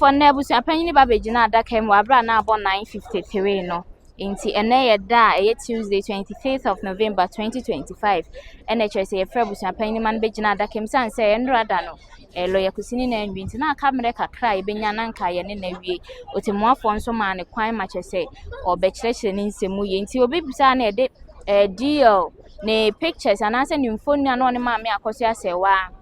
For nnɛ, abusuapanyin ba bɛgyina adaka mu wɔ abere a na abɔ 9:53 no. Nti ɛnɛ yɛ da a ɛyɛ Tuesday, 25th of November 2025, ɛna kyerɛ sɛ yɛfrɛ abusuapanyin ma no bɛgyina adaka mu sane sɛ ɛnnora da no lɔya Kusini na anwie, nti na aka mmerɛ kakra a yɛbɛnya na nka yɛne na awie. Otemmuafoɔ nso maa ne kwan ma kyerɛ sɛ ɔbɛkyerɛkyerɛ ne nsɛm mu yie, nti obi bisaa na yɛde DL ne pictures anaasɛ ne mfoni a na ɔne Maame Akosua Serwaa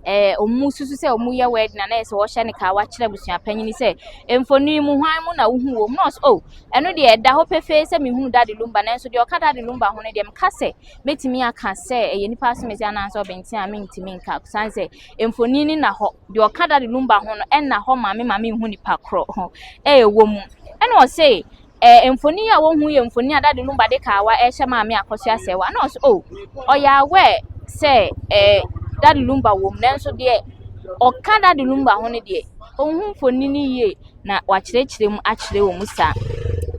ɔmo susu sɛ ɔmo yɛ wedding a na yɛ sɛ wɔhyɛ ne kaa wakyerɛ abusuapanyin sɛ mfoni mu hwan mu na wohu wɔ mu, na ɔsɛ, oh, ɛno deɛ ɛda hɔ pefee sɛ mehunu Daddy Lumba, nanso deɛ ɔka Daddy Lumba ho no deɛ, meka sɛ mɛtumi aka sɛ ɛyɛ nipa asomasi anaasɛ ɔbɛnten a, mentumi nka san sɛ mfoni ni na hɔ deɛ ɔka Daddy Lumba ho no ɛna hɔ maame nhu nipa korɔ ho ɛɛwɔ mu. Ɛna ɔsɛ mfoni a wɔhu yɛ mfoni a Daddy Lumba de kaawa ɛhyɛ Maame Akosua Serwaa, na ɔsɛ, oh, ɔyɛ aware sɛ Daddy Lumba wɔ mu, nanso deɛ ɔka Daddy Lumba ho no deɛ, ɔnhu mfoni no yie na wakyerɛkyerɛ mu akyerɛ wɔ mu saa.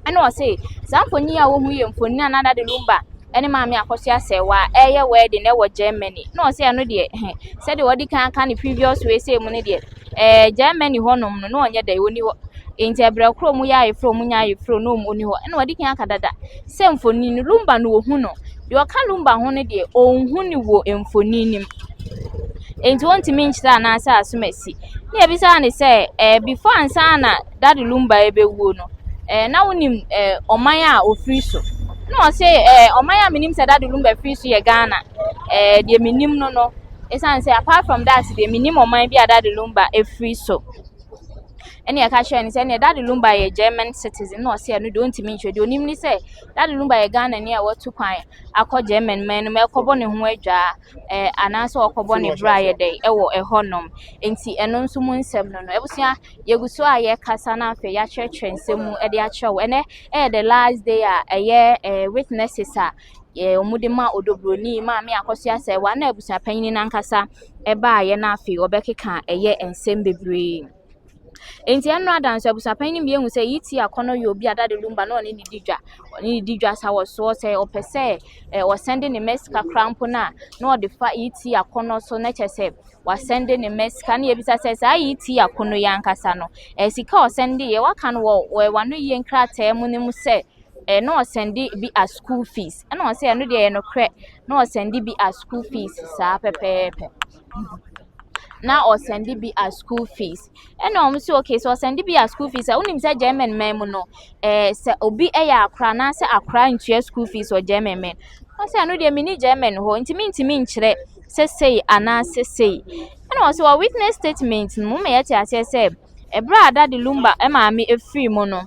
Ɛna ɔsɛ saa mfoni a wɔhu yɛ mfoni a na Daddy Lumba ɛne Maame Akosua Serwaa ɛyɛ wedding ɛwɔ Germany, na ɔsɛ ɛno deɛ, sɛdeɛ wɔde kan aka ne previous way sɛ mu no deɛ, Germany hɔnom no na ɔnyɛ dɛ ɔni hɔ, nti ɛbrɛ koro mu yɛ ayeforo mu nyɛ ayeforo na ɔmu ni hɔ. Ɛna wɔde kan aka dada sɛ mfoni no, Lumba no wɔhu no, deɛ ɔka Lumba ho no deɛ, ɔnhu ne wɔ mfoni no mu, nti wɔntumi nkyerɛ anaasɛ asom asi. Ne yɛbisa ne sɛ before ansa na Daddy Lumba ɛbɛwuo no, na wonim ɔman a ofiri so? Na ɔsɛ ɔman a menim sɛ Daddy Lumba firi so yɛ Ghana. Deɛ menim no, ɛsiane sɛ apart from that deɛ, menim ɔman bi a Daddy Lumba efiri so. Ɛne yɛka kyerɛ no sɛ ɛneɛ Daddy Lumba yɛ German citizen, na ɔsɛ ɛno deɛ, ɔntumi nkyerɛ. Deɛ onim ne sɛ Daddy Lumba yɛ Ghana ni a watu kwan akɔ German man no mu ɛkɔbɔ ne ho adwaa anaasɛ ɔkɔbɔ ne bra yɛ dɛ ɛwɔ ɛhɔnom. Nti ɛno nso mu nsɛm no, abusua, yɛgu so a yɛkasa na afei yɛakyerɛkyerɛ nsɛm mu ɛde akyerɛ wo. Ɛnɛ ɛyɛ the last day a ɛyɛ witnesses a wɔn de ma Odobroni Maame Akosua Serwaa na abusuapanyin nankasa ɛbaayɛ, na afei ɔbɛkeka ɛyɛ nsɛm bebree. Nti ɛno ada nso, abusuapanyin bi ehu sɛ yi ti akɔnɔ yɛ obi a Daddy Lumba na ɔne ne di dwa, ɔne ne di dwa sa wɔ soɔ sɛ ɔpɛ sɛ ɔsend ne mɛ sika kora mpo na ɔde fa yi ti akɔnɔ so, na kyerɛ sɛ wasend ne mɛ sika. Na yɛbisa sɛ saa yi ti akɔnɔ yi ankasa no sika a ɔsend yɛ waka no wɔ wano yie nkrataa mu ne mu sɛ na ɔsend bi as school fees, ɛna ɔsɛ ɛno deɛ, yɛ nokorɛ, na ɔsend bi as school fees saa pɛpɛɛpɛ, na ɔsend bi as school fees. Ɛna wɔn nso, okay, sɛ ɔsend bi as school fees a, wonim sɛ German man mu no sɛ obi yɛ akora anaasɛ akora ntua school fees wɔ German man? Ɔsɛ ɛno deɛ, mini German hɔ nti mintimi nkyerɛ sɛ sei anaasɛ sei. Ɛna ɔsɛ wɔ witness statement no mu ma yɛte aseɛ sɛ ɛberɛ a Daddy Lumba maame efiri mu no,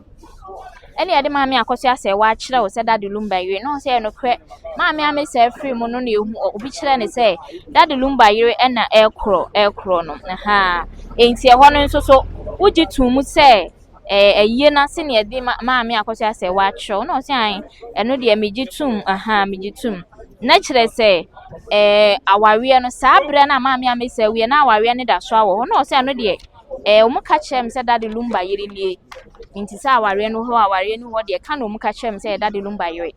ɛne yɛde Maame Akosua Serwaa akyerɛ wo sɛ Daddy Lumba yere, na ɔsɛ ɛnokorɛ, Maame Amesa afiri mu no na ehu obi kyerɛ ne sɛ Daddy Lumba yere ɛna ɛkorɔ no aha. Nti ɛhɔ no nso so wogye to mu sɛ ɛyie n'ase na yɛde Maame Akosua Serwaa akyerɛ wo? Na ɔsɛ ae, ɛno deɛ megye tom aha, megye tom. Na kyerɛ sɛ awareɛ no, saa berɛ no a Maame Amesa awie na awareɛ no da so awɔ hɔ, na ɔsɛ ɛno deɛ, wɔn ka kyerɛ me sɛ Daddy Lumba yere nie, nti sɛ awareɛ no hɔ, awareɛ no hɔ deɛ ka na wɔn ka kyerɛ me sɛ Daddy Lumba yere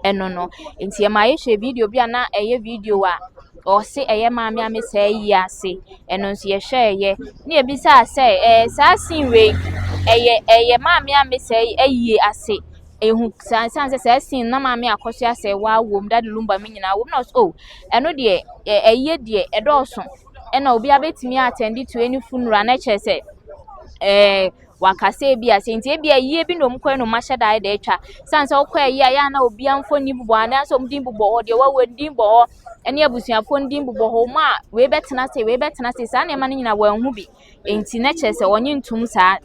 ɛno no. Nti ɛma yɛhwɛ video bi a na ɛyɛ video a ɔse ɛyɛ Maame Amesa ayi ase. Ɛno nso yɛhwɛɛyɛ na yɛbisaa sɛ saa scene wei ɛyɛ Maame Amesa ayie ase ehu saa, san sɛ saa scene na Maame Akosua Serwaa wɔ mu, Daddy Lumba mi nyinaa wɔ mu? Na ɔsɛ, oh, ɛno deɛ ɛyie deɛ ɛdɔɔso, ɛna obi abɛtumi attend to any funeral, na kyerɛ sɛ wakasa ebi ase, nti ebi ayie bi na ɔmo kɔ na ɔmo ahyɛ da de atwa san sɛ ɔkɔ ayi a yɛ ana obiara mfoni bobɔ anaasɛ ɔmo din bobɔ hɔ deɛ, wawu din bɔ hɔ, ɛne abusuafoɔ din bobɔ hɔ, ɔmo a wei bɛtena ase, wei bɛtena ase, saa nneɛma no nyinaa wɔn ho bi. Nti na kyerɛ sɛ ɔnye ntum saa,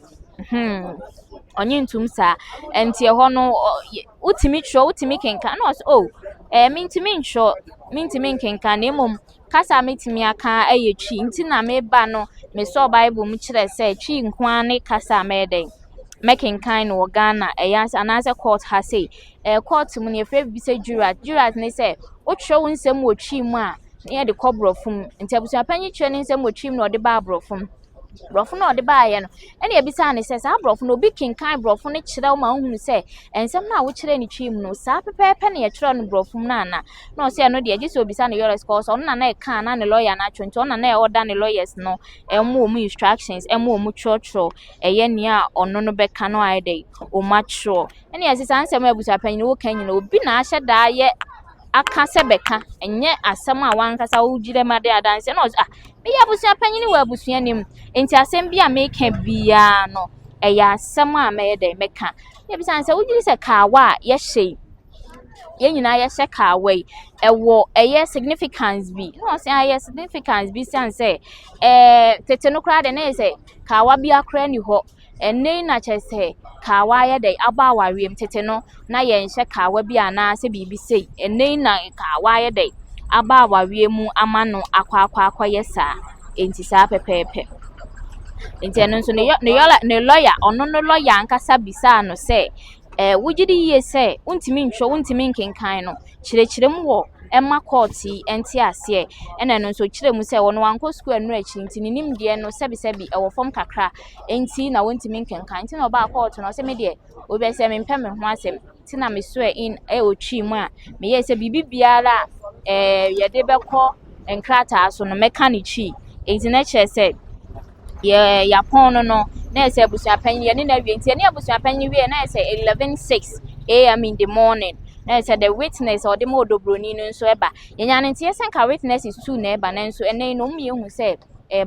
ɔnye ntum saa. Nti ɛhɔ no wotumi twerɛ, wotumi kenkan? Na ɔsɛ, oh, mintumi ntwerɛ, mintumi nkenkan, na mmom kasa a metumi aka yɛ Twi, nti na meba no mesɔɔ Bible mu kyerɛ sɛ Twi nko ara ne kasa a mɛyɛ dɛn mɛkenkan no wɔ Ghana ɛyɛ anaasɛ court ha sei. Court mu no yɛfrɛ bibi sɛ jurat. Jurat ne sɛ wotwerɛ wo nsɛm wɔ Twi mu a, na yɛde kɔ borɔfo mu. Nti abusuapanyin twerɛ ne nsɛm wɔ Twi mu na ɔde ba aborɔfo mu. Borɔfo no a ɔde baeɛ no, ɛna yɛbisaa no sɛ saa borɔfo no obi kenkan borɔfo no kyerɛ wo ma wohunu sɛ nsɛm no a wokyerɛ no Twi mu no saa pɛpɛɛpɛ na yɛtwerɛ no borɔfo mu no ana? Na ɔsɛ ɛno deɛ gye sɛ obisa ne lawyers, cause ɔno na na ɛka na ne lawyer no atwerɛ, nti ɔno na na ɔda ne lawyers no ɛmo wɔn instructions, ɛmo wɔn twerɛtwerɛ ɛyɛ nea ɔno no bɛka no ayɛ dɛ wɔn atwerɛ. Ɛna yɛsɛ saa nsɛm a abusuapanyin woka nyina obi na ahyɛ daa yɛ aka sɛ bɛka, ɛnyɛ asɛm a wankasa wogyina mu ade adanse. Na ɔsɛ, ah, meyɛ abusuapanyin wɔ abusua nim, nti asɛm bi a meka biara no ɛyɛ asɛm a mɛyɛ dɛ mɛka. Yɛbisa sɛ wogye sɛ kaawa a yɛhyɛ yi, yɛn nyinaa yɛhyɛ kaawa yi, ɛwɔ ɛyɛ significance bi? Na ɔsɛ ayɛ significance bi siane sɛ tete no koraa de na yɛ sɛ kaawa bi akora ni hɔ. Ɛnɛ yi na kyerɛ sɛ kaawa ayɛ dɛ aba awareɛ mu. Tete no na yɛnhyɛ kaawa bi anaasɛ biribi sei. Ɛnɛ yi na kaawa ayɛ dɛ aba awareɛ mu ama no akɔ akɔyɛ saa. Nti saa pɛpɛɛpɛ. Nti ɛno nso ne yɔ ne yɔla ne lawyer, ɔno no lawyer ankasa bisaa no sɛ wogye di yie sɛ wontumi ntwerɛ, wontumi nkenkan no, kyerɛkyerɛ mu wɔ ɛma court yi nte aseɛ. Ɛna ɛno nso kyerɛ mu sɛ ɔno wankɔ sukuu ɛno akyi, nti ne nimdeɛ no sɛbisɛbi ɛwɔ fam kakra, nti na wɔntumi nkenkan. Nti na ɔbaa court no, ɔsɛ me deɛ obi sɛ mempɛ me ho asɛm, nti na me swear in ɛwɔ Twi mu a meyɛɛ sɛ biribi biara a yɛde bɛkɔ nkrataa so no mɛka ne Twi. Nti na kyerɛ sɛ yɛ yɛapɔn no na yɛ sɛ abusuapanyin yɛne no awie. Nti yɛne abusuapanyin wie na yɛ sɛ 11:06 a.m. in the morning, na yɛ sɛ the witness a ɔde ma Odobroni no nso ɛba. Yɛnya no nti yɛsɛ nka witnesses two na ɛba, nanso ɛnɛ yi no ɔmo yɛhu sɛ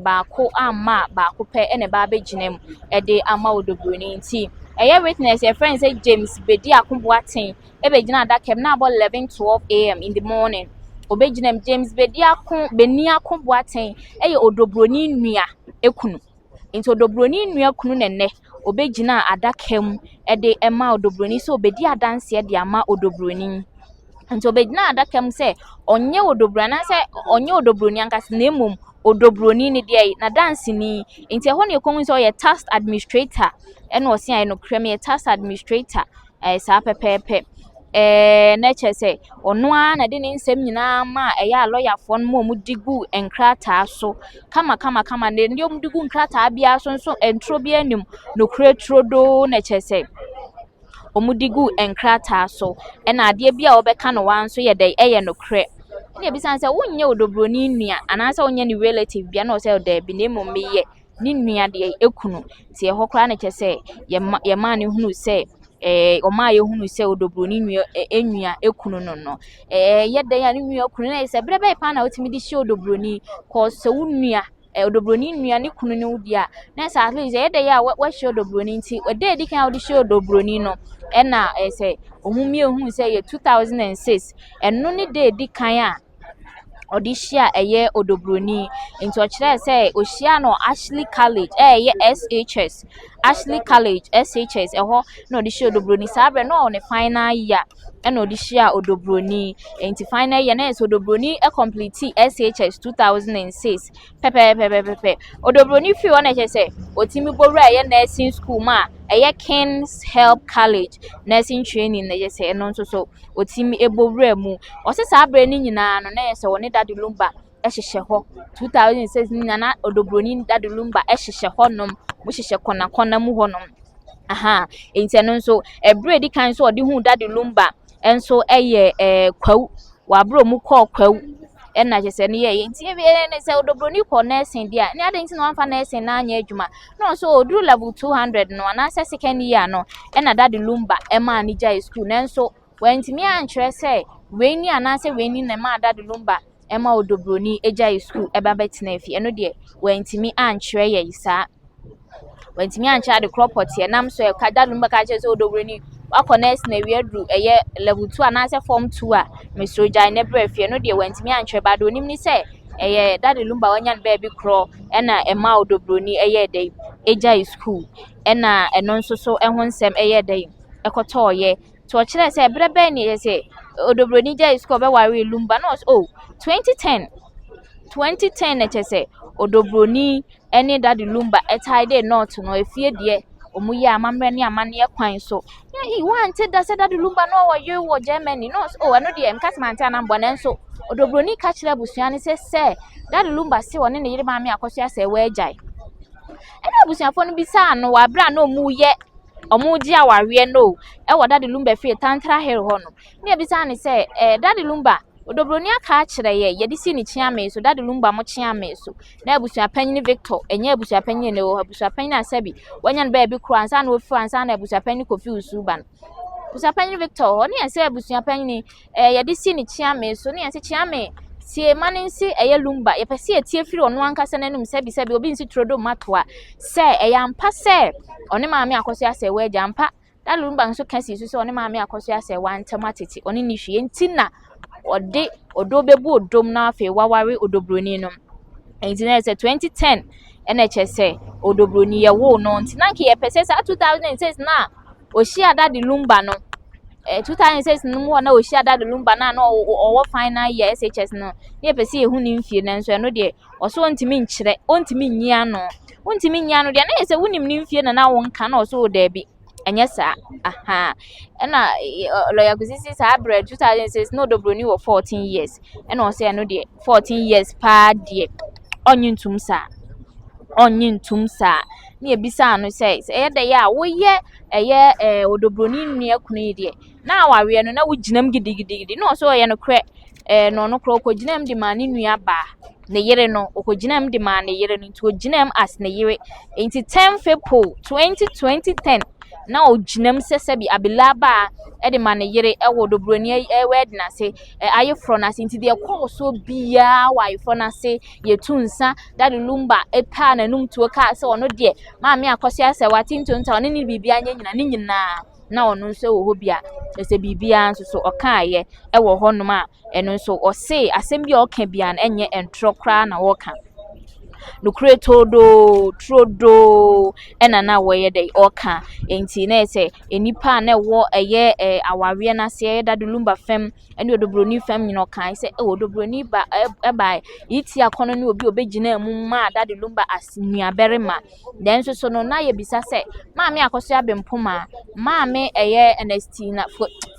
baako amma a baako pɛ ɛna ɛba abɛgyina mu ɛde ama Odobroni. Nti ɛyɛ witness yɛfrɛ no sɛ James Bedi Ako Boateng ɛbɛgyina adaka mu na abɔ 11:12 a.m. in the morning. Obɛgyina mu. James Bedi Ako Beni Ako Boateng ɛyɛ Odobroni nua ekunu. Nti Odobroni nua kunu na nnɛ obɛgyina adaka mu ɛde ɛma Odobroni sɛ obɛdi adanseɛ de ama Odobroni. Nti obɛgyina adaka mu sɛ ɔnyɛ Odobroni anaasɛ ɔnyɛ Odobroni ankasa, na mmom Odobroni ne deɛ n'adanseni. Nti ɛhɔ na yɛkɔhu sɛ ɔyɛ tax administrator. Ɛna ɔse ayɛ nokorɛ meyɛ tax administrator. Saa pɛpɛɛpɛ. Na kyerɛ sɛ ɔno ara na de ne nsɛm nyinaa ma a ɛyɛ a lɔyafoɔ no ma ɔmo de gu nkrataa so kama kama kama. Na deɛ ɔmo de gu nkrataa biara so nso, ntoro biara nim, nokorɛ turodoo na kyerɛ sɛ ɔmo de gu nkrataa so. Ɛna adeɛ bi a wɔbɛka no wa nso yɛ dɛ ɛyɛ nokorɛ. Ɛna ebisa sɛ wonyɛ Odobroni nua anaasɛ wonyɛ ne relative bia? Na ɔsɛ daabi, na mmom meyɛ ne nua deɛ ekunu. Nti ɛhɔ koraa na kyerɛ sɛ yɛmaa no hunu sɛ ɔmaa yɛhunu sɛ Odobroni nua enua ekunu no yɛ dɛn a ne nua kunu na yɛ sɛ berɛ bɛyɛ paa na wotumi de hyɛ Odobroni, cause sɛ wo nua Odobroni nua ne kunu ne wo di a, na sɛ at least ɛyɛ dɛ yɛ a wahyia Odobroni. Nti ɛda a edi kan a wode hyia Odobroni no, ɛna ɛyɛ sɛ ɔmo mmienu sɛ yɛ 2006. Ɛno ne da edi kan a ɔde hyia ɛyɛ Odobroni. Nti ɔkyerɛɛ sɛ ohyia no Ashley College, ɛyɛ SHS, Ashley College SHS, ɛhɔ na ɔde hyia Odobroni. Saa berɛ na ɔwɔ ne final year ɛna ɔde hyia Odobroni. Nti final year na yɛ sɛ Odobroni complete SHS 2006 pɛpɛɛpɛpɛpɛ. Odobroni firi hɔ na kyerɛ sɛ ɔtumi bɔwura ɛyɛ nursing school mu a ɛyɛ Kings Help College nursing training, na kyerɛ sɛ ɛno nso so ɔtumi bɔwura mu. Ɔsɛ saa berɛ no nyinaa no na yɛ sɛ ɔne Daddy Lumba ɛhyehyɛ hɔ. 2006 no nyinaa na Odobroni Daddy Lumba ɛhyehyɛ hɔnom, wɔhyehyɛ kɔnakɔna mu hɔnom aha. Nti ɛno nso ɛberɛ a edi kan nso ɔde huu Daddy Lumba nso ɛyɛ Kwawu wɔ abere a ɔmo kɔɔ Kwawu, ɛna kyerɛ sɛ no yɛɛyɛ. Nti ebi ne sɛ Odobroni kɔ nursing deɛ a, ne adɛn nti na wamfa nursing na anyɛ adwuma? Na ɔnso ɔduru level 200 no anaasɛ second year no ɛna Daddy Lumba ɛmaa ne gyae school, nanso wantumi ankyerɛ sɛ wei ni anaasɛ wei ni na ɛmaa Daddy Lumba ɛma Odobroni gyae school ɛba bɛtena fie. Ɛno deɛ wantumi ankyerɛ yɛn saa, wantumi ankyerɛ ade korɔ pɔteɛ nam so ɛka Daddy Lumba ka kyerɛ sɛ Odobroni wakɔ nursing awie aduru ɛyɛ level 2 anaasɛ form 2 a mesoro gyae ne brɛ fie no deɛ, wantumi ankyerɛ ba. Deɛ onim ne sɛ ɛyɛ Daddy Lumba wanya no baabi korɔ ɛna ɛma Odobroni ɛyɛ dɛ ɛgyae school, ɛna ɛno nso so ɛho nsɛm ɛyɛ dɛ ɛkɔtɔɔyɛ. Nti ɔkyerɛ sɛ ɛberɛ bɛn ne yɛ sɛ Odobroni gyae school ɔbɛware Lumba? Na ɔsɛ oh, 2010, 2010 na kyerɛ sɛ Odobroni ɛne Daddy Lumba ɛtae de knot no efie deɛ ɔmo yɛ amammerɛ ne amanneɛ kwan so. Yɛ wante da sɛ Daddy Lumba na ɔwɔ yere wɔ Germany? Na ɔsɛ oh, ɛno deɛ nka sɛ mante anambɔ. Nanso Odobroni ka kyerɛ abusua no sɛ Daddy Lumba se ɔne ne yere Maame Akɔso asɛ wɔagyae. Ɛna abusuafoɔ no bisaa no wɔ abere a na ɔmo yɛ ɔmo gye awareɛ no ɛwɔ Daddy Lumba fie Tantra Hill hɔ no. Ne ebisaa ne sɛ Daddy Lumba, Odobroni aka akyerɛ yɛ yɛde si ne kyeame so, Daddy Lumba mo kyeame so na abusuapanyin Victor, ɛnyɛ abusuapanyin na ɛwɔ hɔ, abusuapanyin a sɛbi wanya no baabi koro ansa na ofiri, ansa na abusuapanyin Kofi Osu ba no, abusuapanyin Victor hɔ ne yɛn sɛ abusuapanyin yɛde si ne kyeame so ne yɛn sɛ kyeame tie ma ne nsi ɛyɛ Lumba. Yɛpɛ sɛ yɛtie firi ɔno ankasa n'anum, sɛbi sɛbi obi nsi turodo matoa sɛ ɛyɛ ampa sɛ ɔne maame Akɔso asɛ wɔ agya ampa. Daddy Lumba nso ka si so sɛ ɔne maame Akɔso asɛ wantam atete, ɔne ne hwie nti na ɔde ɔdɔ bɛbu odom na afei waware Odobroni no. Nti na sɛ 2010 ɛna kyerɛ sɛ Odobroni yɛwoo no, nti na nka yɛpɛ sɛ saa 2006 na ohyia Daddy Lumba no, 2006 no mu hɔ na ohyia Daddy Lumba na ɔwɔ final year SHS no, ne yɛpɛ sɛ yɛhu ne mfie. Nanso ɛno deɛ ɔso ɔntumi nkyerɛ, ɔntumi nyi ano, ɔntumi nyi ano deɛ na yɛ sɛ wonim ne mfie na na wonka na ɔso wɔ daabi, ɛnyɛ saa aha. Ɛna lɔya Kusi si saa berɛ 2006 na Odobroni wɔ 14 years, ɛna ɔsɛ ɛno deɛ 14 years paa deɛ ɔnye ntum saa, ɔnye ntum saa. Ne ebisaa no sɛ ɛyɛ dɛ yɛ a woyɛ ɛyɛ Odobroni nua kunu yi deɛ na awareɛ no na wogyina mu gidigidigidi, na ɔsɛ ɔyɛ nokorɛ na ɔno koraa ɔkɔgyina mu de maa ne nua baa ne yere no, ɔkɔgyina mu de maa ne yere no, nti ɔgyina mu as ne yere. Nti 10 April 2010 na ɔgyina mu sɛ sɛbi abilaba a ɛde ma ne yere ɛwɔ Odobroni wedding ase, ayeforɔ n'ase. Nti deɛ ɛkɔɔ so biara wɔ ayeforɔ n'ase, yɛtu nsa, Daddy Lumba epaa n'anum tuo kaa sɛ ɔno deɛ maame Akɔso asɛ wate ntonto a ɔne ne biribiara nyɛ nyina ne nyinaa na ɔno nso wɔ hɔ bi a ɛsɛ biribiara nso so ɔkaayɛ ɛwɔ hɔnom a ɛno nso ɔse asɛm bi a ɔka biara no ɛnyɛ ntorɔ koraa na wɔka nokure todoo turodoo ɛna na wɔyɛ dɛ ɔka. Nti na yɛ sɛ nnipa a na ɛwɔ ɛyɛ awareɛ n'ase, ɛyɛ Daddy Lumba fam ɛne Odobroni fam nyina, ɔkae sɛ ɛwɔ Odobroni ba ɛba yi ti akɔnɔ ne obi a obɛgyina mu maa Daddy Lumba as nuabarima. Nanso so no na yɛbisa sɛ maame Akɔso Abempoma, maame ɛyɛ Ernestina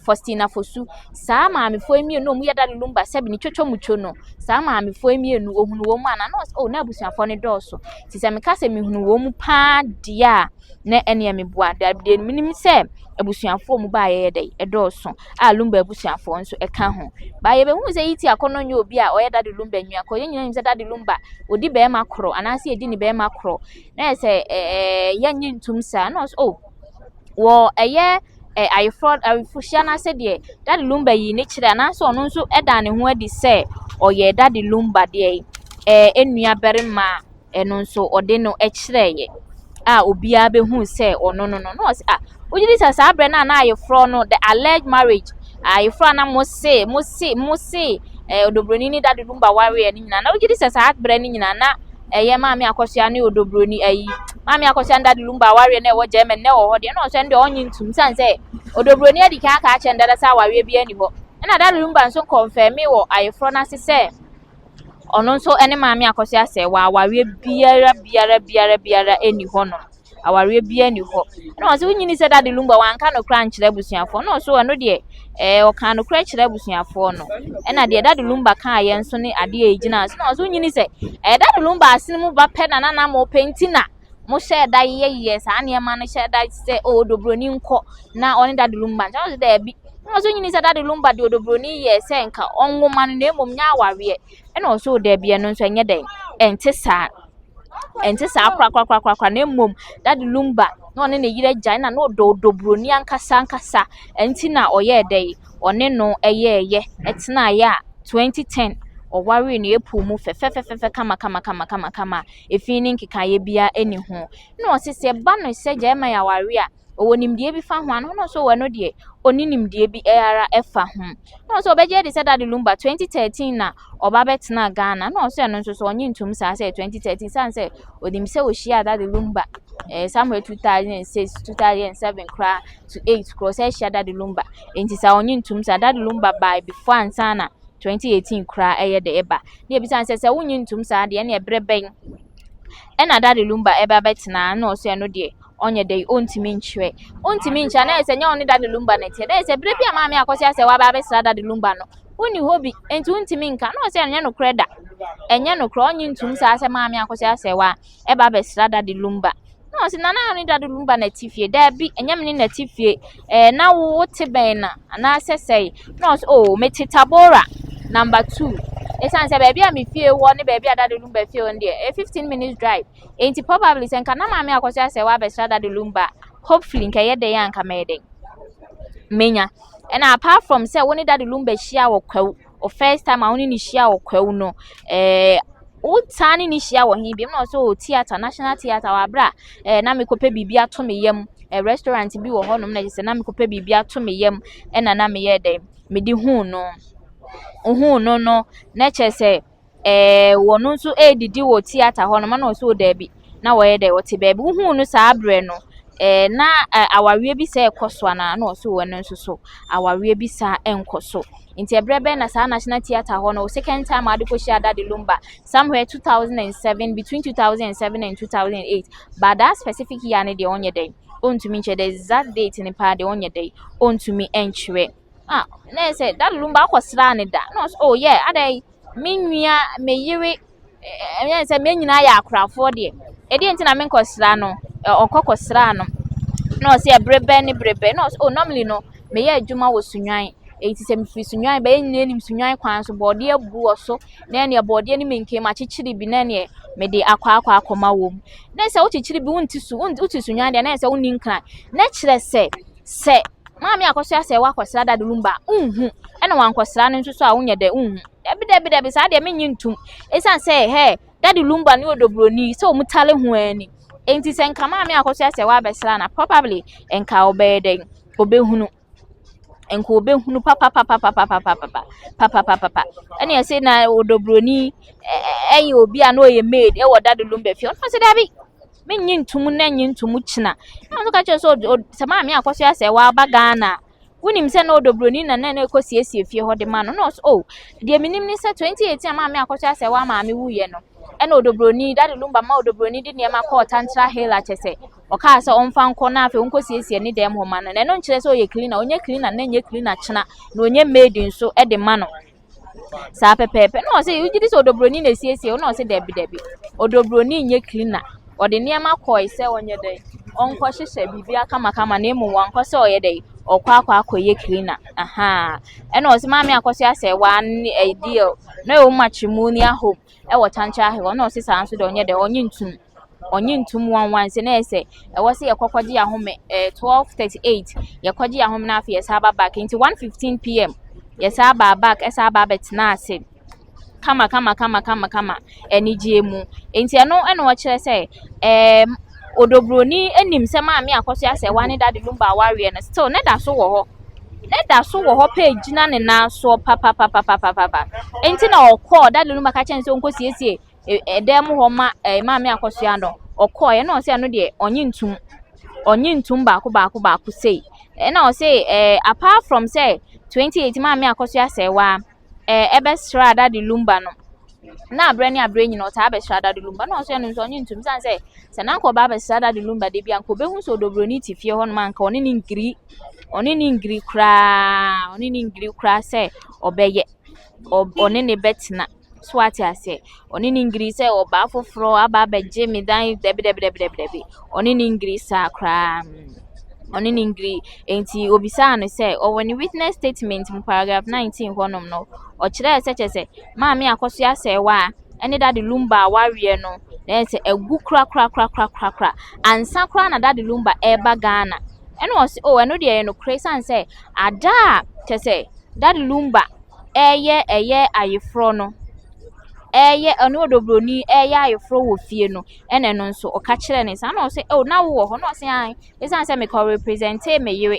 Faustina Fosu, saa maamefoɔ mmienu a wɔyɛ Daddy Lumba sɛbi ne twotwo mutwo no, saa maamefoɔ mmienu ohunu wɔn mu ana? Na ɔsɛ oh, na abusuafoɔ no dɔɔso, nti sɛ meka sɛ mehunu wɔn mu paa deɛ a na ɛneɛ meboa deɛ menim sɛ abusuafoɔ mu baayɛ yɛ dɛ ɛdɔɔso a Lumba abusuafoɔ nso ɛka ho baa. Yɛbɛhu sɛ yi ti akɔnɔ nyɛ obi a ɔyɛ Daddy Lumba nua kɔ. Yɛn nyinaa nim sɛ Daddy Lumba odi bɛrima korɔ anaasɛ yɛdi ne bɛrima korɔ na yɛ sɛ yɛnyɛ ntum saa. Na ɔsɛ oh, wɔ ɛyɛ ayeforɔ ayeforɔhyia n'ase deɛ Daddy Lumba yi ne kyerɛ anaasɛ ɔno nso ɛda ne ho adi sɛ ɔyɛ Daddy Lumba deɛ enua barima a ɛno nso ɔde no kyerɛeɛ a obiara bɛhu sɛ ɔno no no na ɔsɛ ah, wogye di sɛ saa berɛ no a na ayeforɔ no, the alleged marriage, ayeforɔ a na mo se Odobroni ne Daddy Lumba wareɛ no nyinaa, na wogye di sɛ saa berɛ no nyinaa na ɛyɛ maame Akɔsoa ne Odobroni ayi maame Akɔsoa ne Daddy Lumba awareɛ na ɛwɔ Germany na ɛwɔ hɔ deɛ, na ɔsɛ no deɛ ɔnye ntum san sɛ Odobroni adi kan aka akyerɛ no dada sɛ awareɛ bi ani hɔ, ɛna Daddy Lumba nso confirm wɔ ayeforɔ no ase sɛ ɔno nso ne maame Akɔsoa sɛ wɔ awareɛ biara biara biara biara ani hɔ no, awareɛ biara ni hɔ. Ɛna ɔsɛ wonyini sɛ Daddy Lumba wanka no kora nkyerɛ abusuafoɔ, na ɔso ɛno deɛ ɔka no kora kyerɛ abusuafoɔ no, ɛna deɛ Daddy Lumba kaa yɛn nso ne adeɛ a egyina so. Na ɔsɛ wonyini sɛ Daddy Lumba asene mu ba pɛ na nana mo pɛ nti na mo hyɛ da yɛyɛ saa nneɛma no, hyɛ da sɛ o Odobroni nkɔ na ɔne Daddy Lumba nkyɛn. Ɔsɛ daabi, na ɔsɛ wonyini sɛ Daddy Lumba de Odobroni yɛ sɛ nka ɔnwoma no na emom nyɛ awareɛ, ɛna ɔsɛ daabi, ɛno nso ɛnyɛ dɛn, ɛnte saa, ɛnte saa korakorakorakora, na mmom Daddy Lumba na ɔne ne yere agyae na ɔdɔ Odobroni ankasa ankasa, ɛnti na ɔyɛɛ dɛ ɔne no ɛyɛɛyɛ ɛtenaeɛ a 2010 ɔwaree no April mu fɛfɛfɛfɛ kama kama kama kama kama, efi ne nkekaeɛ biara ɛni ho. Na ɔse sɛ ɛba no sɛ Germany aware a ɔwɔ nimdeɛ bi fa ho ano, na ɔso wɔ no deɛ ɔne nimdeɛ bi ara ɛfa ho, na ɔsɛ ɔbɛgye adi sɛ Daddy Lumba 2013 na ɔba bɛtena Ghana, na ɔsɛ ɛno nso so ɔnye ntom saa sɛ 2013 san sɛ onim sɛ ohyia Daddy Lumba somewhere 2006, 2007 koraa to 8 koraa ɔsɛ ahyia Daddy Lumba, nti sɛ ɔnye ntom saa Daddy Lumba by before ansa na 2018 koraa ɛyɛ de ɛba. Na ebisa sɛ wonye ntom saa deɛ ɛna ɛbrɛ bɛn ɛna Daddy Lumba ɛba bɛtena, na ɔsɛ ɛno deɛ ɔnyɛ dɛ ɔntumi nkyerɛ, na ɛsɛ nyɛ ɔne Daddy Lumba na ɛteɛ dɛ sɛ bere bi a maame Akɔsi asɛ waba abɛsra Daddy Lumba no. Wonni hɔ bi, enti wontumi nka. Na ɔse ɛnyɛ nokorɛ da. Ɛnyɛ nokorɛ, ɔnnye ntom saa sɛ Maame Akosua Asɛwa ɛba abɛsra Daddy Lumba. Na ɔse Nana ne Daddy Lumba na ɛte fie. Daabi, ɛnyɛ me ne na ɛte fie. Ɛɛ, na wo wote bɛn na anaasɛ sɛe? Na ɔse oh, mete Tabora number 2. Ɛsiane sɛ baabi a me fie wɔ ne baabi a Daddy Lumba fie wɔ no deɛ, ɛyɛ 15 minutes drive. Enti probably sɛ nka na Maame Akosua Asɛwa abɛsra Daddy Lumba, hopefully nka ɛyɛ dɛn a nka mɛyɛ dɛn? Menya. Ɛna apart from sɛ wo ne Daddy Lumba hyia wɔ Kwawu, o first time a wo ne ne hyia wɔ Kwawu no, wotaa ne ne hyia wɔ he biom? Na ɔsɛ o, theatre, National Theatre, wɔ abere a na mekɔpɛ biribi ato me yam, restaurant bi wɔ hɔnom na kyerɛ sɛ na mekɔpɛ biribi ato me yam, ɛna na meyɛ dɛn, mede huu no. Ohuu no na kyerɛ sɛ wɔno nso ɛredidi wɔ theatre hɔnom. Ɛna ɔsɛ o, daabi, na wɔyɛ dɛ wɔte baabi. Wohuu no saa berɛ no, na awareɛ bi sɛ ɛkɔ so anaa? Na ɔsɛ wɔ no nso so awareɛ bi saa ɛnkɔ so. Nti ɛberɛ bɛn na saa National Theatre hɔ no, second time a ade kɔhyia Daddy Lumba? Somewhere 2007, between 2007 and 2008, but that specific year no deɛ, ɔnyɛ dɛn, ɔntumi nkyerɛ the exact date ne paa deɛ, ɔnyɛ dɛn, ɔntumi nkyerɛ. Ah, na yɛ sɛ Daddy Lumba akɔsraa ne da? Na ɔsɛ oh yeah, adan me nua, me yere, ɛyɛ sɛ me nyinaa yɛ akorafoɔ deɛ, ɛdeɛ nti na menkɔsra no? Ɔkɔ kɔsraa no. Na ɔsɛ ɛberɛ bɛn ne berɛ bɛn? Na ɔsɛ oh, normally no meyɛ adwuma wɔ Sunwan, eti sɛ mefiri Sunwan bɛyɛ nyinaa nim Sunwan kwan so, bɔɔdeɛ abu wɔ so, na ɛneɛ bɔɔdeɛ no menkem akyekyere bi na ɛneɛ mede akɔ akɔma wɔ mu. Na sɛ wokyekyere bi, wonte su, wote Sunwan deɛ, na yɛ sɛ wonni Nkran, na kyerɛ sɛ Maame Akɔso sɛ wakɔsra Daddy Lumba nhu, ɛna wankɔsra no nso so a, wonyɛ dɛ nhu. Dabi, dabi, dabi, saa deɛ menyi ntum, ɛsiane sɛ hɛ Daddy Lumba ne Odobroni sɛ ɔmo tale ho ani. Enti sɛ nka Maame Akɔso sɛ wabɛsra na probably nka ɔbɛyɛ dɛn, ɔbɛhunu, nka ɔbɛhunu papapapapapapapa papapapa. Ɛna yɛsɛ na Odobroni ɛyɛ obi a na ɔyɛ maid ɛwɔ Daddy Lumba fie. Ɔno sɛ dabi, menyi ntum na nyi ntum kyina. Na ɔno ka kyerɛ sɛ sɛ Maame Akɔso sɛ waba Ghana, wonim sɛ na Odobroni na ɛkɔ siesie fie hɔ de ma no. Na ɔsɛ oh, deɛ menim ne sɛ 2018 a Maame Akɔso sɛ wa maame wuyɛ no, ɛna Odobroni, Daddy Lumba ma Odobroni de nneɛma kɔɔ Tantra Hill, akyɛ sɛ ɔkaa sɛ ɔmfa nkɔ na afei ɔnkɔ siesie ne dɛm hɔ ma no. Na ɛno nkyerɛ sɛ ɔyɛ cleaner. Ɔnyɛ cleaner na nyɛ cleaner kyena na ɔnyɛ maid nso de ma no saa pɛpɛɛpɛ. Na ɔsɛ wogye di sɛ Odobroni na esiesie? Na ɔsɛ dabi, dabi, Odobroni nyɛ cleaner. Ɔde nneɛma kɔɔ sɛ ɔnyɛ dɛ ɔnkɔ hyehyɛ biribi akamakama, na emu wankɔ sɛ ɔyɛ dɛ ɔkɔ akɔyɛ cleaner aha. Ɛna ɔsɛ Maame Akɔso asɛ waa ne ɛyɛ deal na ɛwɔ matrimonial home ɛwɔ Tantra Hill. Ɔna ɔsɛ saa nso deɛ, ɔnyɛ dɛ ɔnye ntum, ɔnye ntum wanwan sɛ na yɛ sɛ ɛwɔ sɛ yɛkɔkɔgye ahome 12:38, yɛkɔgye ahome na afei yɛsan aba back. Nti 1:15 p.m. yɛsan aba back, ɛsan aba abɛtena ase kama kama kama kama kama anigye mu. Nti ɛno ɛna ɔkyerɛ sɛ Odobroni anim sɛ Maame Akɔso asɛ wa ne Daddy Lumba awareɛ no still ne da so wɔ hɔ, ne da so wɔ hɔ pɛ, gyina ne nan soɔ papapapapapapa. Nti na ɔkɔɔ Daddy Lumba ka kyɛn sɛ ɔnkɔ siesie ɛdan mu hɔ ma Maame Akɔsoa no, ɔkɔɔ ɛna ɔsɛ ɛno deɛ, ɔnye ntum, ɔnye ntum baako baako baako sei. Ɛna ɔsɛ apart from sɛ 28 Maame Akɔsoa sɛ wa ɛbɛsra Daddy Lumba no, na abrɛ ne abrɛ nyina ɔtaa abɛsra Daddy Lumba, na ɔsɛ ɛno nso ɔnye ntum, san sɛ na nka ɔba abɛsra Daddy Lumba de bi anka ɔbɛhu sɛ Odobroni te fie hɔnom, anka ɔne ne ngiri, ɔne ne ngiri koraa, ɔne ne ngiri koraa sɛ ɔbɛyɛ ɔne ne bɛtena so, ate aseɛ? Ɔne ne ngiri sɛ ɔbaa foforɔ aba abɛgye me dan. Dabi, dabi, dabi, dabi, dabi, ɔne ne ngiri saa koraa, ɔne ne ngiri. Nti obisaa no sɛ ɔwɔ ne witness statement mu paragraph 19 hɔnom no, ɔkyerɛɛ sɛ kyerɛ sɛ Maame Akɔso Asɛewa a ɛne Daddy Lumba a wareɛ no na ɛyɛ sɛ agu kora kora kora kora kora kora ansa koraa na Daddy Lumba ɛreba Ghana. Ɛna ɔsi oh, ɛno deɛ ɛyɛ nokorɛ, esiane sɛ ada a kyerɛ sɛ Daddy Lumba ɛyɛ ayeforɔ no, ɛyɛ ɔne Odobroni ɛyɛ ayeforɔ wɔ fie no, ɛna ɛno nso ɔka kyerɛ ne saa. Na ɔsɛ oh, na wowɔ hɔ? Na ɔsɛ ae, esiane sɛ mekɔ represente me yere,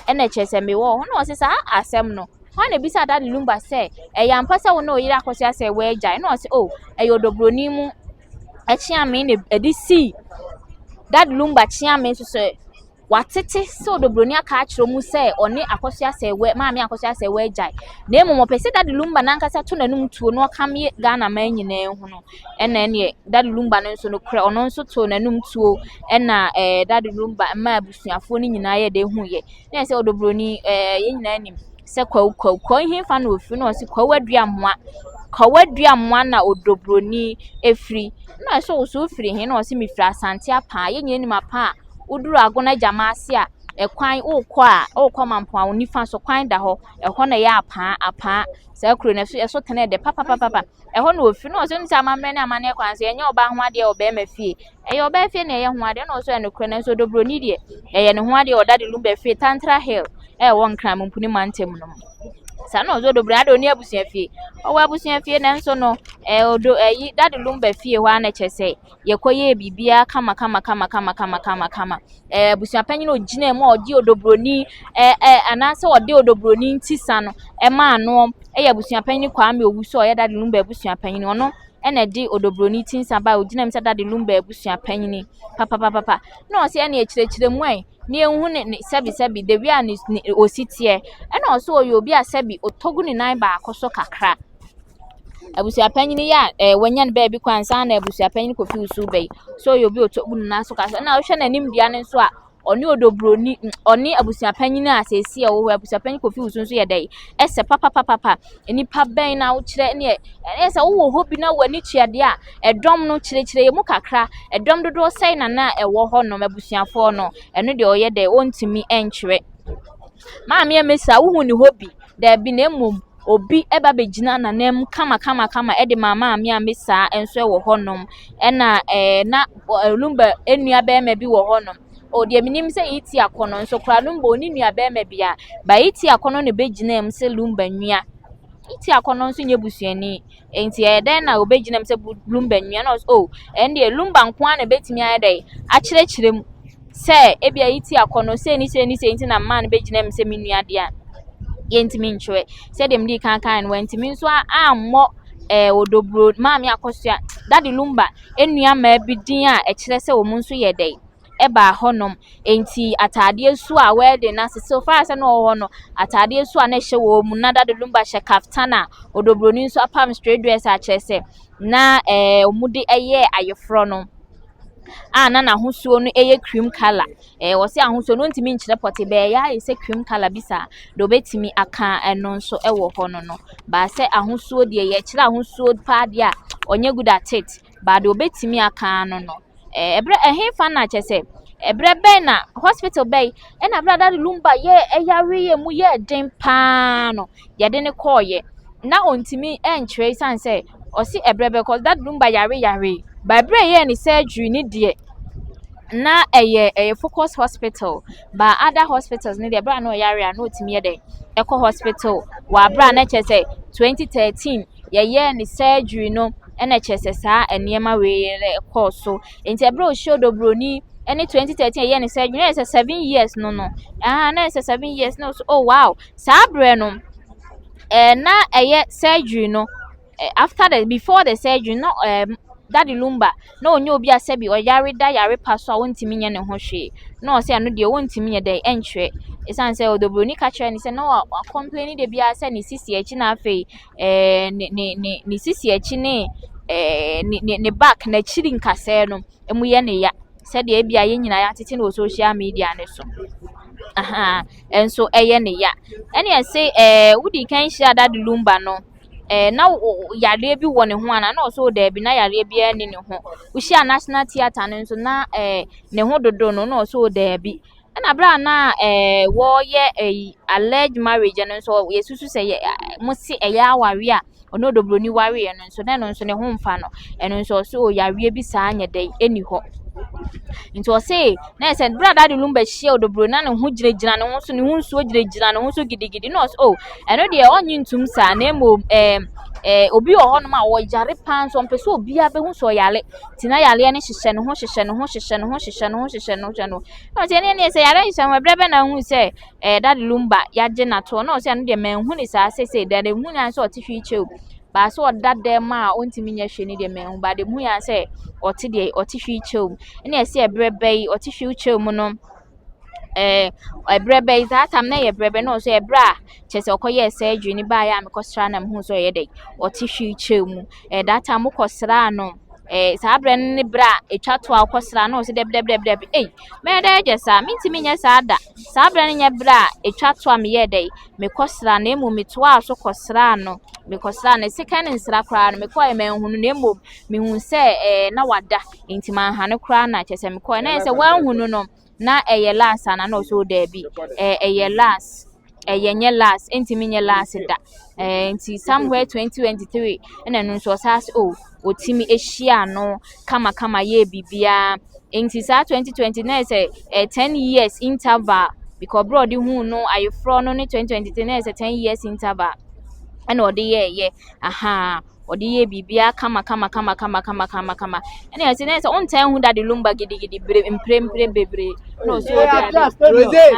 ɛna kyerɛ sɛ mewɔ hɔ. Na ɔsɛ saa asɛm no hwan na ebisa Daddy Lumba sɛ ɛyɛ ampa sɛ wo ne oyere Akɔso asɛ wɔagyae? Na ɔsɛ oh, ɛyɛ Odobroni mu ɛkyeame na ɛde sii Daddy Lumba kyeame nso sɛ watete sɛ Odobroni aka akyerɛ mu sɛ ɔne Akɔso Asɛwɛ, Maame Akɔso Asɛwɛ agyae, na mmom ɔpɛ sɛ Daddy Lumba n'ankasa to n'anum tuo na ɔka Ghana man nyinaa ho no. Ɛna ɛneɛ Daddy Lumba no nso no korɛ, ɔno nso to n'anum tuo, ɛna Daddy Lumba mmaa abusuafoɔ no nyinaa yɛ de hu yɛ na yɛ sɛ Odobroni yɛn nyinaa nim. sɛ Kwawu Kwawu Kwawu hefa na ofiri na ɔse Kwawu Aduamoa Kwawu Aduamoa na Odobroni efiri na ɔsɛ wo so wofiri he na ɔse mefiri Asante Apaa yɛn nyinaa nim Apaa a woduru Agona Gyama ase a ɛkwan wokɔ a wokɔ Mampɔn a wo nifa so kwan da hɔ ɛhɔ na ɛyɛ Apaa Apaa saa kuro no ɛso ɛso tene dɛ papapapa ɛhɔ na ofiri na ɔsɛ onim sɛ amammerɛ ne amanneɛ kwan so yɛnyɛ ɔbaa ho adeɛ wɔ bɛrima fie ɛyɛ ɔbaa fie na ɛyɛ ho adeɛ na ɔsɛ ɛnokorɛ nanso Odobroni deɛ ɛyɛ ne ho adeɛ wɔ Daddy Lumba fie Tantra Hill ɛwɔ Nkran Mumpuni mantam no mu saa na ɔsɛ Odobroni ade ɔni abusua fie ɔwɔ abusua fie nanso no ɛɛ odo ɛyi Daddy Lumba fie hɔ ara na kyerɛ sɛ yɛkɔyɛɛ biribiara kama kama kama kama kama kama kama ɛɛ abusuapanyin a ogyina mu a ɔgye odobroni ɛɛ ɛɛ anaasɛ ɔde odobroni nti sa no ɛmaa no ɛyɛ abusuapanyin Kwame Owusu a ɔyɛ Daddy Lumba abusuapanyin ɔno ɛna ɛde odobroni ti nsa ba a ogyina mu sɛ Daddy Lumba abusuapanyin papapapa na ɔsɛ ɛna akyerɛkyerɛ mu ɛ ne ehu ne ne sɛbi sɛbi the way a ne ne osi teɛ ɛna ɔsɛ ɔyɛ obi a sɛbi ɔtɔ gu ne nan baako so kakra. Abusuapanyin yi a ɛɛ wanya ne baabi kɔ ansa na abusuapanyin Kofi Owusu ba yi sɛ ɔyɛ obi a ɔtɔ gu ne nan so kakra ɛna wohwɛ n'anim dua no nso a ɔne odobroni ɔne abusuapanyin a seesei a ɔwɔ hɔ abusuapanyin Kofi Owusu nso yɛ dɛ ɛsɛ papapapapa nipa bɛn na wokyerɛ ne ɛyɛ sɛ wowɔ hɔ bi na w'ani tua deɛ a ɛdɔm no kyerɛkyerɛ yɛ mu kakra ɛdɔm dodoɔ sɛn na na ɛwɔ hɔ nom abusuafoɔ no ɛno deɛ ɔyɛ dɛ ɔntumi nkyerɛ maame Amesa wohu ne hɔ bi daabi na mmom obi ɛba bɛgyina n'anan mu kama kama kama ɛde ma maame Amesa nso ɛwɔ hɔnom ɛna ɛɛ na Lumba nua bɛrima bi wɔ hɔnom o deɛ menim sɛ E.T. Akɔnɔ nso koraa Lumba oni nua bɛrima bi a ba E.T. Akɔnɔ na ɛbɛgyina mu sɛ Lumba nua E.T. Akɔnɔ nso nyɛ busuani nti ɛyɛ dɛn na obɛgyina mu sɛ Lumba nua na ɔsɛ o ɛn deɛ Lumba nko ara na ɛbɛtumi ayɛ dɛn akyerɛkyerɛ mu sɛ ebia E.T. Akɔnɔ sei ne sei ne sei nti na mmaa no bɛgyina mu sɛ me nua deɛ a yɛntumi nkyerɛ sɛdeɛ mede kan kan no wantumi nso ammɔ ɛɛ odobro maame Akosua Daddy Lumba nnua mmaa bi din a ɛkyerɛ sɛ wɔn nso yɛ dɛn ɛbaa hɔnom nti ataadeɛ su a wedding na sese far sɛ na ɔwɔ hɔ no ataadeɛ su a na ɛhyɛ wɔn mu na Daddy Lumba hyɛ kaftan a odobroni nso apam straight dress a kyerɛ sɛ na ɛɛ wɔn de ɛyɛ ayeforɔ no a na n'ahosuo no yɛ cream colour ɛɛ wɔsi ahosuo no ntumi nkyerɛ pɔte bɛyɛ ayɛ sɛ cream colour bi saa deɛ obetumi aka ɛno nso ɛwɔ hɔ no no baasɛ ahosuo deɛ yɛkyerɛ ahosuo paa deɛ a ɔnyɛ good at it baa deɛ obetumi aka no no ɛɛ ɛbrɛ ɛhefa na kyerɛ sɛ ɛbrɛ bɛn na hospital bɛn ɛna abira Daddy Lumba yɛ ɛyare yɛ mu yɛ den paa no yɛde ne kɔɔyɛ na ontumi ɛnkyerɛ san sɛ ɔsi ɛbrɛ bɛ kɔ Daddy Lumba yare yare ba ɛbrɛ yɛ ne surgery ne deɛ na ɛyɛ ɛyɛ Focus Hospital ba other hospitals ne deɛ ɛbrɛ a na ɔyare a na otumi yɛ dɛ ɛkɔ hospital wɔ abere a na kyerɛ sɛ 2013 yɛyɛɛ ne surgery no ɛna kyerɛ sɛ saa nneɛma wei ɛkɔɔ so nti ɛbrɛ a ohyia odobroni ɛne 2013 yɛyɛ ne surgery na yɛ sɛ 7 years no no ah na yɛ sɛ 7 years na ɔso oh wow saa berɛ no ɛɛ na ɛyɛ surgery no after the before the surgery no Daddy Lumba na onye obi a sɛbi ɔyare da yare pa so a wɔntumi nyɛ ne ho hwee na ɔsɛ ɛno deɛ wɔntumi nyɛ dɛ ɛnkyerɛ ɛsiane sɛ odobroni ka kyerɛ ne sɛ na wa complain de biara sɛ ne sisi akyi na afei ɛɛ ne ne ne ne sisi akyi ne ɛɛ ne ne ne back n'akyiri nkasɛɛ no emu yɛ ne ya sɛdeɛ ebia yɛn nyinaa yɛatete no wɔ social media ne so aha ɛnso ɛyɛ ne ya ɛne ɛsɛ ɛɛ wodi kan hyia Daddy Lumba no ɛɛ na yareɛ bi wɔ ne ho ana na ɔsɛ daabi na yareɛ biara ni ne ho wohyia National Theatre no nso na ɛɛ ne ho dodo no na ɔsɛ daabi ɛna abere a na ɛɛ wɔreyɛ ɛyi alleged marriage no nso yɛsusu sɛ yɛ mo se ɛyɛ aware a ɔne odobroni wareɛ no nso na ɛno nso ne ho mfa no ɛno nso ɔsɛ o yareɛ bi saa nyɛ dɛ ɛni hɔ nti ɔse na ɛsɛ bere a Daddy Lumba hyia odobroni na ne ho gyinagyina ne ho so ne ho nsuo gyinagyina ne ho so gidigidi na ɔsɛ o ɛno deɛ ɔnye ntum saa na mmom ɛɛm ɛɛ obi wɔ hɔnom a ɔyare paa nso ɔmpɛ sɛ obiara bɛhu sɛ ɔyare nti na yareɛ no hyehyɛ ne ho hyehyɛ ne ho hyehyɛ ne ho hyehyɛ ne ho hyehyɛ ne ho hyehyɛ ne ho na ɔsɛ ɛne ɛne sɛ yare hyehyɛ ho ɛberɛ bɛ na ahu sɛ ɛɛ Daddy Lumba yagye n'atoɔ na ɔsɛ ɛno deɛ manhu ne saa sese deɛ de hu nyan sɛ ɔte wheelchair mu baasa ɔda dɛm a ɔntumi nyɛ hwee ne deɛ manhu ba de hu yan sɛ ɔte deɛ ɔte wheelchair mu ɛna ɛsɛ ɛberɛ bɛ yi ɔte wheelchair mu no ɛɛ ɛberɛ bɛ yi saa time na ɛyɛ berɛ bɛ na ɔsɛ ɛberɛ a kyerɛ sɛ ɔkɔyɛɛ surgery ne baeɛ a mekɔsra na mehu sɛ ɔyɛ dɛ ɔte wheelchair mu ɛɛ that time mokɔsraa no Ɛɛ, saa berɛ no ne berɛ a ɛtwa to a wokɔsra na ɔsɛ dɛbi dɛbi dɛbi dɛbi. Ei, mɛyɛ dɛ agye saa, mentumi nyɛ saa da. Saa berɛ no nyɛ berɛ a ɛtwa to a meyɛɛ dɛ mekɔsra, na mmom metoaa so kɔsraa no. Mekɔsraa no second nsra koraa no, mekɔɛ manhunu, na mmom mehu sɛ na wada, nti manha no koraa na kyerɛ sɛ mekɔɛ na ɛyɛ sɛ wanhunu no na ɛyɛ last ana? Na ɔsɛ daabi, ɛyɛ last, ɛyɛ nyɛ last, ntumi nyɛ last da. Nti somewhere 2023 ɛna ɛno nso ɔsan sɛ oh, otimi ahyia no kamakama yɛ biribiara. Nti saa 2020 na yɛ sɛ 10 years interval, because berɛ a ɔde huu no ayeforɔ no ne 2023 na yɛ sɛ 10 years interval ɛna ɔde yɛɛyɛ aha, ɔde yɛ biribiara kama kama kama kama kama kama kama. Ɛna yɛ sɛ na yɛ sɛ ɔntaa hu Daddy Lumba gidigidi bere mprempren bebree, na ɔsɛ ɔde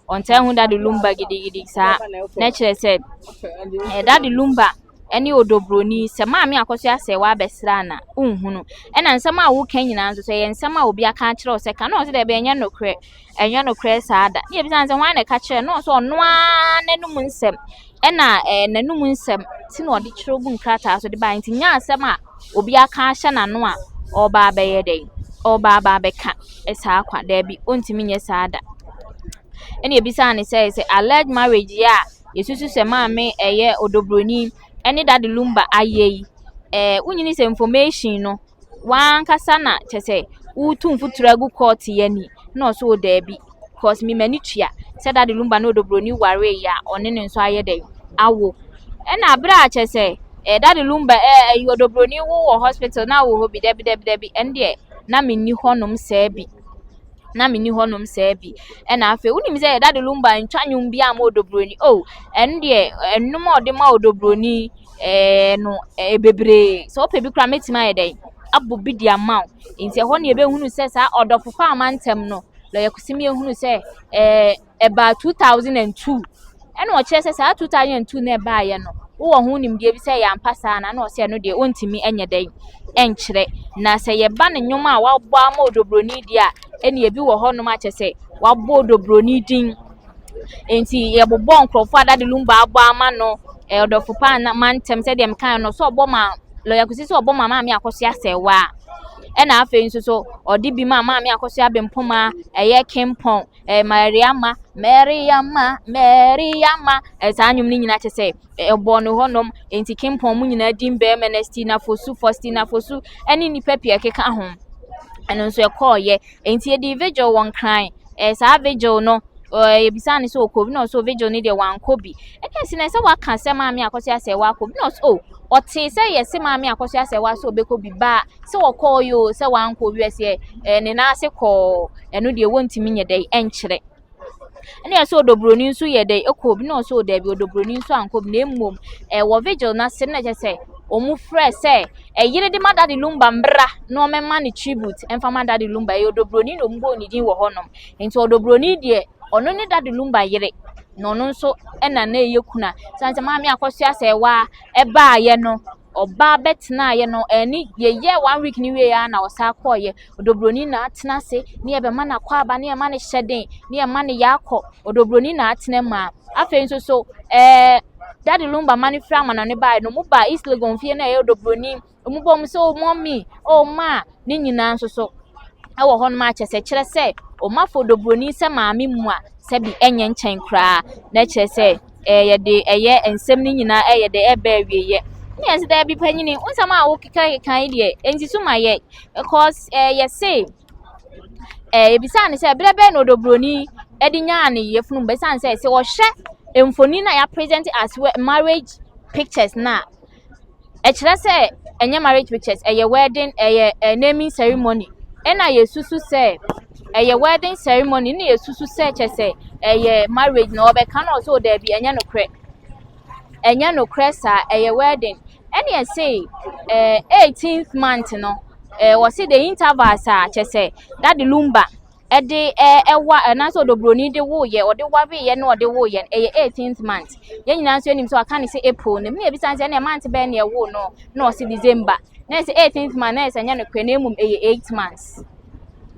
ɔntaa hu Daddy Lumba gidigidi saa. Na kyerɛ sɛ Daddy Lumba ɛne Odobroni sɛ Maame Akɔso asɛ wabɛsra na nhunu. Ɛna nsɛm a woka nyinaa nso sɛ ɛyɛ nsɛm a obi aka akyerɛ wo sɛ ka, na ɔsɛ dɛ ɛnyɛ nokorɛ, ɛnyɛ nokorɛ saa da. Ne yɛbisa sɛ hwan na ɛka kyerɛ, na ɔsɛ ɔno ara n'anum nsɛm, ɛna n'anum nsɛm ti na ɔde kyerɛw gu nkrataa so de baa, nti nyɛ asɛm a obi aka ahyɛ n'ano a ɔreba abɛyɛ dɛn, ɔreba aba abɛka saa kwa. Daabi, ɔntumi nyɛ saa da. Ɛna ebisa ne sɛ alleged marriage yi a yɛsusu sɛ maame ɛyɛ Odobroni ɛne Daddy Lumba ayɛ yi, wonyini sɛ information no wankasa na kyɛ sɛ wotu mfuturo agu court yi ani, na ɔso wɔ daabi, cause mi m'ani tua sɛ Daddy Lumba ne Odobroni ware yi a ɔne ne nso ayɛ dɛn awo. Ɛna abere a kyɛ sɛ Daddy Lumba ɛyi Odobroni wo wɔ hospital na wɔ hɔ bi? Dɛbi dɛbi dɛbi, ɛn deɛ na mi ni hɔnom saa bi, na mi ni hɔnom saa bi. Ɛna afei wonim sɛ Daddy Lumba ntwa nnwom bi ama Odobroni o, ɛno deɛ ɛnum a ɔde ma Odobroni no bebree sɛ ɔpɛ bi koraa mɛtumi ayɛ dɛn abɔ bi de ama wo. Nti ɛhɔ ne yɛbɛhunu sɛ saa ɔdɔfo pa ama ntɛm no, lɔyɛ Kusi ehunu sɛ ɛbaa 2002, ɛna ɔkyerɛ sɛ saa 2002 na ɛbaayɛ no, wowɔ ho nimdeɛ bi sɛ ɛyɛ ampa saa na? Na ɔsɛ ɛno deɛ ɔntumi nyɛ dɛn ɛnkyerɛ. Na sɛ yɛba ne nnwom a wabɔ ama Odobroni deɛ a, ɛna ebi wɔ hɔnom akyɛ sɛ wabɔ Odobroni din. Nti yɛbobɔ nkurɔfoɔ a Daddy Lumba abɔ ama no, ɔdɔfo pa ma ntɛm sɛdeɛ mekaa no sɛ ɔbɔ ma lɔya Kusi, sɛ ɔbɔ ma Maame Akɔso Asɛwa, ɛna afei nso so ɔde bi ma Maame Akɔso Abempoma, ɛyɛ Kempɔn, Mariama Mariama Mariama, saa nnwom no nyinaa kyɛ sɛ ɛbɔ no hɔnom. Nti Kempɔn mu nyinaa din bɛrima na Stina Fosu, Faustina Fosu, ɛne nnipa pii ɛkeka ho, ɛno nso ɛkɔɔyɛ. Nti yɛde vigil wɔ Nkran, saa vigil no yɛbisa ne sɛ ɔkɔ bi, na ɔsɛ vigil no deɛ wankɔ bi. Ɛna ɛsi na sɛ waka sɛ Maame Akɔso asɛ wakɔ bi, na ɔsɛ o ɔte sɛ yɛsɛ Maame Akɔso asɛ wa sɛ ɔbɛkɔ bi ba sɛ ɔkɔɔ yi o, sɛ wankɔ bi, ɛsɛ ne nan ase kɔɔ, ɛno deɛ wɔntumi nyɛ dɛ ɛnkyerɛ. Ɛna yɛsɛ Odobroni nso yɛ dɛ ɛkɔ bi, na ɔsɛ ɔdaabi, Odobroni nso ankɔ bi, na mmom ɛwɔ vigil n'ase na kyerɛ sɛ wɔn frɛ sɛ ɛyere de ma Daddy Lumba mbra na ɔmɛma ne tribute ɛmfa ma Daddy Lumba. Ɛyɛ Odobroni na ɔmo bɔɔ ne din wɔ hɔnom. Nti Odobroni deɛ, ɔno ne Daddy Lumba yere, na ɔno nso ɛna na ɛyɛ kuna sanni sɛ Maame Akɔso Asɛwa ɛbaayɛ no, ɔbaa bɛtenaayɛ no, ɛne yɛyɛ one week ni wie ya na ɔsan kɔɔyɛ. Odobroni na atena ase ne yɛbɛma no akɔ aba ne yɛma no hyɛden ne yɛma no yɛakɔ. Odobroni na atena mu a afei nso so Daddy Lumba ma no firi amanɔne baeɛ no, ɔmo ba East Legon fie na ɛyɛ Odobroni, ɔmo bɔ ɔmo sɛ o mummy o ma ne nyinaa nso so ɛwɔ hɔnom akyɛ sɛ kyerɛ sɛ ɔmo afa Odobroni sɛ maame mu a sɛbi ɛnyɛ nkyɛn koraa. Na kyerɛ sɛ yɛde ɛyɛ nsɛm no nyinaa ɛyɛ de ɛbɛ awieɛ ne yɛsɛ dɛbi panyini nsɛm a wokeka keka yi deɛ nti so ma yɛ, because yɛse ebisa ne sɛ berɛ bɛn na Odobroni ɛde nyaa ne yɛfunu mu, bɛsan sɛ wɔhwɛ mfonin na yɛ present as marriage pictures na ɛkyerɛ sɛ ɛnyɛ marriage pictures, ɛyɛ wedding, ɛyɛ naming ceremony. Ɛna yɛsusu sɛ ɛyɛ wedding ceremony ne yɛsusu sɛ kyɛ sɛ ɛyɛ marriage na ɔbɛka, na ɔsɛ ɔdaabi, ɛnyɛ nokorɛ, ɛnyɛ nokorɛ saa, ɛyɛ wedding. Ɛna yɛse 18th month no, wɔsi the intervals a kyɛ sɛ Daddy Lumba ɛde ɛwa ɛnaasɛ Odobroni de woyɛ, ɔde wareyɛ na ɔde woyɛ no, ɛyɛ 18th month. Yɛn nyinaa nso anim sɛ waka ne sɛ April no mu na ebisa sɛ ɛna month bɛn na ɛwo no, na ɔsi December, na ɛsɛ 18th month, na ɛsɛ ɛnyɛ nokorɛ, na emom ɛyɛ 8 months.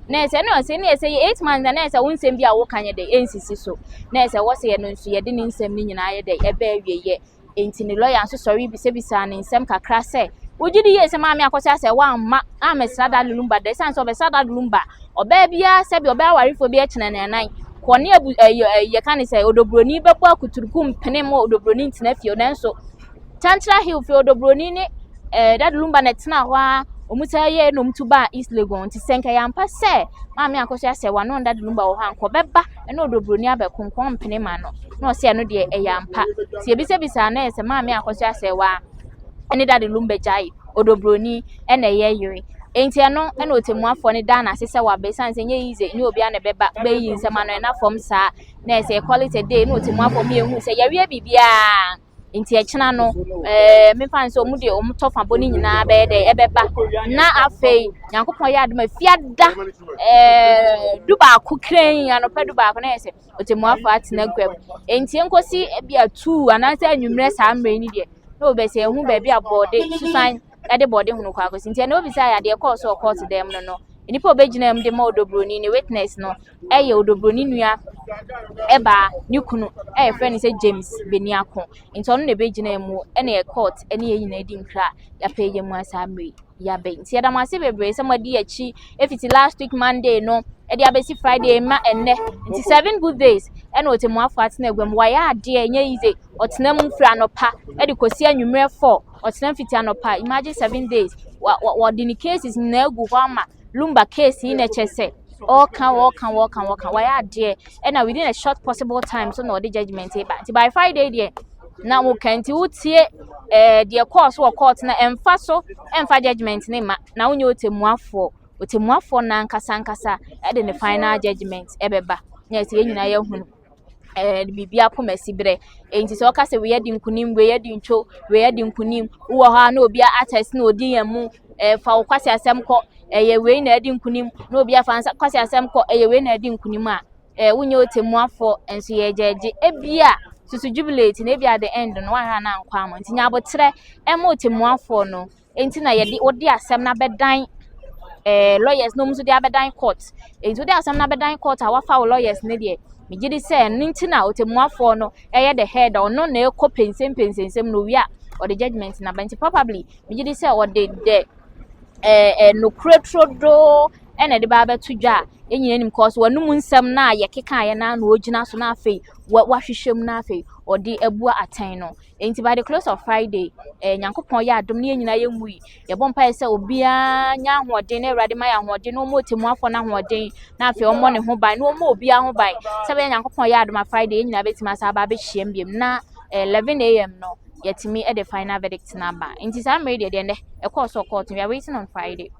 Na ɛsɛ na ɔsɛ na ɛsɛ yɛ 8 months na ɛsɛ wo nsɛm bi a woka nyɛ dɛ ɛnsisi so, na ɛsɛ wɔsɛ yɛ no nso yɛde ne nsɛm no nyinaa yɛ dɛ ɛbɛ awieyɛ. Nti ne lawyer nso sɔre bisabisa ne nsɛm kakra sɛ Wogye di yie sɛ Maame Akosua sɛ wamma ammɛsra Daddy Lumba da, ɛsiane sɛ ɔbɛsra Daddy Lumba a, ɔbaa biara sɛbi ɔbaa awarefoɔ bi akyina ne anan kɔ ne abu ɛyɛ ɛyɛ yɛka ne sɛ odobroni bɛbɔ akuturuku mpene ma odobroni ntena fie. Nanso Tantra Hill fie, odobroni ne Daddy Lumba na ɛtena hɔ a wɔn san yɛ na wɔn tu baa East Legon. Nti sɛ nka yɛampa sɛ Maame Akosua sɛ wano Daddy Lumba wɔ hɔ a, nka ɔbɛba ɛne odobroni abɛko, nka ɔmpene ma no. Na ɔsɛ ɛno deɛ ɛyɛ ampa. Nti ebisabisa na yɛ sɛ Maame Akosua sɛ waa ɛne Daddy Lumba gyae, odobroni ɛna ɛyɛ yere. Nti ɛno ɛna otemuafoɔ no da n'ase sɛ waba, esiane sɛ nyɛ easy, nyɛ obiara na ɛbɛba bɛyi nsɛm ano ɛna fam saa na ɛsɛ call it a day. Na otemuafoɔ mu ehu sɛ yɛwie biribiara, nti ɛkyena no mefa nso ɔmo de ɔmo tɔ fa bɔ ne nyinaa bɛyɛ dɛ ɛbɛba. Na afei Nyankopɔn yɛ adom, afiada 11 kran anɔpɛ 11 na yɛ sɛ otemuafoɔ atena gua mu. Nti nkosi ebi a 2 anaasɛ anwummerɛ saa mmerɛ yi ni deɛ na obɛsɛ ehu baabi a bɔɔde susan ɛde bɔɔde ho no kɔ akɔsi. Nti ɛna obisa yɛ adeɛ kɔɔ so wɔ court dɛm no, nipa a obɛgyina mu de ma odobroni ne witness no ɛyɛ odobroni nua ɛbaa ne kunu ɛyɛ frɛ no sɛ James Beniako. Nti ɔno na ɛbɛgyina mu ɛna yɛ court ɛne yɛn nyinaa di nkra yɛapɛ yɛ mu asa mmerɛ yaba. Nti yɛda mo ase bebree sɛ mo adi akyi efiti last week Monday no ɛde abɛsi Friday ma ɛnnɛ. Nti 7 good days ɛna otemuafo atena agua mu. Wayɛ adeɛ, ɛnyɛ easy. Ɔtena mu firi anɔpa ɛde kɔsi anwummerɛ 4. Ɔtena fiti anɔpa. Imagine 7 days wa wa wɔde ne cases nyinaa agu hɔ ama Lumba case yi na ɛkyɛ sɛ ɔɔka wɔɔka wɔɔka wɔɔka. Wayɛ adeɛ, ɛna within a short possible time so na ɔde judgement ba. Nti by Friday deɛ na woka. Nti wotie deɛ kɔɔ so wɔ court na ɛmfa so ɛmfa judgement ne ma na wonyɛ otemuafoɔ. Otemuafoɔ nankasa ankasa ɛde ne final judgement ɛbɛba na ɛsɛ yɛn nyinaa yɛhunu biribi apom asi berɛ. Nti sɛ ɔka sɛ wei adi nkunim, wei adi ntwo, wei adi nkunim, wowɔ hɔ a na obi atɛsi na odi yɛn mu fa wo kwasi asɛm kɔ, ɛyɛ wei na adi nkunim, na obi afa nsa kwasi asɛm kɔ, ɛyɛ wei na adi nkunim a, wonyɛ otemuafoɔ nso yɛ gyɛgye. Ebia susu jubilate na ebia the end no wahwɛ ana nkɔ ama. Nti nyabotrɛ ɛma otemuafoɔ no. Nti na yɛde wode asɛm na bɛdan lawyers na wɔn nso de abɛdan court. Nti wode asɛm na abɛdan court a wafa wo lawyers ne deɛ, megye di sɛ ɛno nti na otemuafoɔ no ɛyɛ the head. Ɔno na ɛkɔ pensempensensɛm na owie a ɔde judgement naba. Nti probably megye di sɛ ɔde the ɛɛ ɛɛ nokorɛ turodoo ɛna ɛde ba abɛto dwa a yɛn nyinaa nim kɔɔ so wɔnum nsɛm na yɛkeka yɛ na ogyina so na afei wahwehwɛ mu na afei ɔde abua atɛn no. Nti by the close of Friday, Nyankopɔn yɛ adom ne yɛn nyinaa yɛ nwi, yɛbɔ mpaeɛ sɛ obiara nya ahoɔden na Awurade ma yɛ ahoɔden na ɔmo otemuafoɔ no ahoɔden na afei ɔmmɔ ne ho ban na ɔmmɔ obiara ho ban sɛ bɛyɛ Nyankopɔn yɛ adom a Friday yɛn nyinaa bɛtumi asa aba abɛhyia mu biom na 11 a.m. no yɛtumi de final verdict no aba. Nti saa mmerɛ deɛ nnɛ ɛkɔɔ so court, we are waiting on Friday.